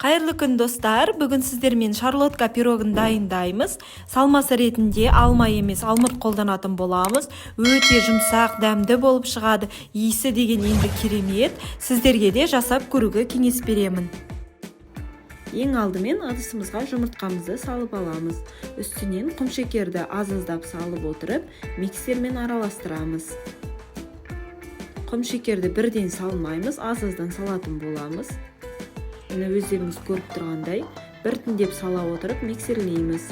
Қайырлы күн, достар! Бүгін сіздермен шарлотка пирогын дайындаймыз. Салмасы ретінде алма емес, алмұрт қолданатын боламыз. Өте жұмсақ, дәмді болып шығады. Иісі деген енді керемет. Сіздерге де жасап көруге кеңес беремін. Ең алдымен ыдысымызға жұмыртқамызды салып аламыз. Үстінен құмшекерді аз-аздап салып отырып, миксермен араластырамыз. Құмшекерді бірден салмаймыз, аз-аздан салатын боламыз. Міне, өздеріңіз көріп тұрғандай, біртіндеп сала отырып миксерлейміз.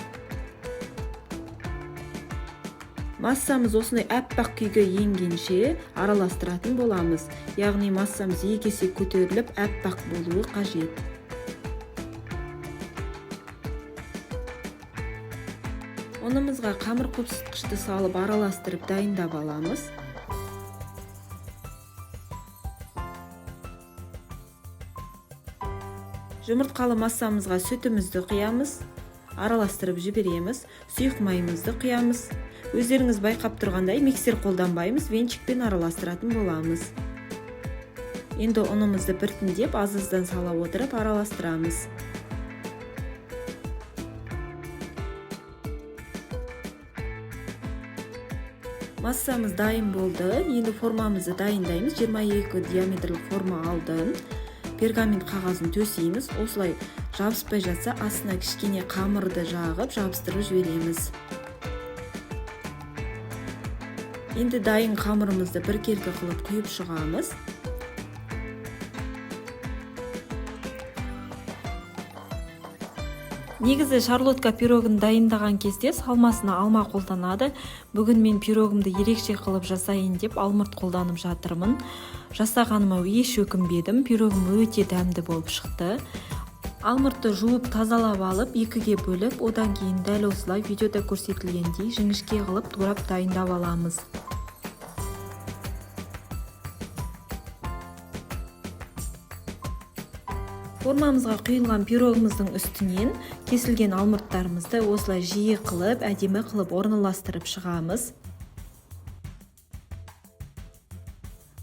Массамыз осындай аппақ күйге енгенше араластыратын боламыз. Яғни массамыз екі есе көтеріліп, аппақ болуы қажет. Ұнымызға қамыр қопсытқышты салып араластырып дайындап аламыз. Жұмыртқалы массамызға сүтімізді құямыз, араластырып жібереміз, сұйық майымызды құямыз. Өздеріңіз байқап тұрғандай, миксер қолданбаймыз, венчикпен араластыратын боламыз. Енді ұнымызды біртіндеп аз-аздан сала отырып араластырамыз. Массамыз дайын болды. Енді формамызды дайындаймыз. 22 диаметрлік форма алдым. Пергамент қағазын төсейміз. Осылай жабыспай жатса, астына кішкене қамырды жағып, жабыстырып жібереміз. Енді дайын қамырымызды біркелкі қылып құйып шығамыз. Негізі шарлотка пирогын дайындаған кезде салмасына алма қолданады. Бүгін мен пирогымды ерекше қылып жасайын деп алмұрт қолданып жатырмын. Жасағаныма еш өкінбедім. Пирогым өте дәмді болып шықты. Алмұртты жуып тазалап алып, екіге бөліп, одан кейін дәл осылай видеода көрсетілгендей жіңішке қылып турап дайындап аламыз. Формамызға құйылған пирогымыздың үстінен кесілген алмұрттарымызды осылай жиі қылып, әдемі қылып орналастырып шығамыз.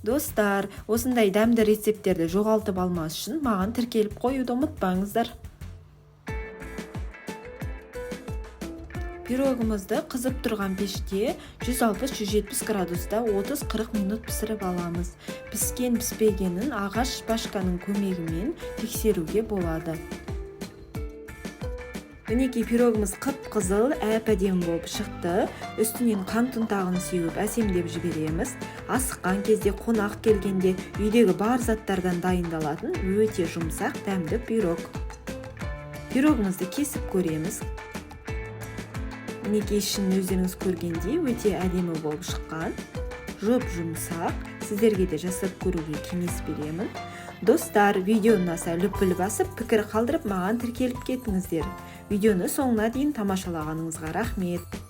Достар, осындай дәмді рецепттерді жоғалтып алмас үшін маған тіркеліп қоюды ұмытпаңыздар. Пирогымызды қызып тұрған пеште 160-170 градуста 30-40 минут пісіріп аламыз. Піскен піспегенін ағаш шпажканың көмегімен тексеруге болады. Мінекей, пирогымыз қып-қызыл, әп-әдемі болып шықты. Үстінен қант ұнтағын сеуіп әсемдеп жібереміз. Асыққан кезде, қонақ келгенде үйдегі бар заттардан дайындалатын өте жұмсақ, дәмді пирог. Пирогымызды кесіп көреміз. Мінекей, ішін өздеріңіз көргендей өте әдемі болып шыққан. Жұп-жұмсақ. Сіздерге де жасап көруге кеңес беремін. Достар, видео ұнаса лүпіл басып, пікір қалдырып, маған тіркеліп кетіңіздер. Видеоны соңына дейін тамашалағаныңызға рахмет.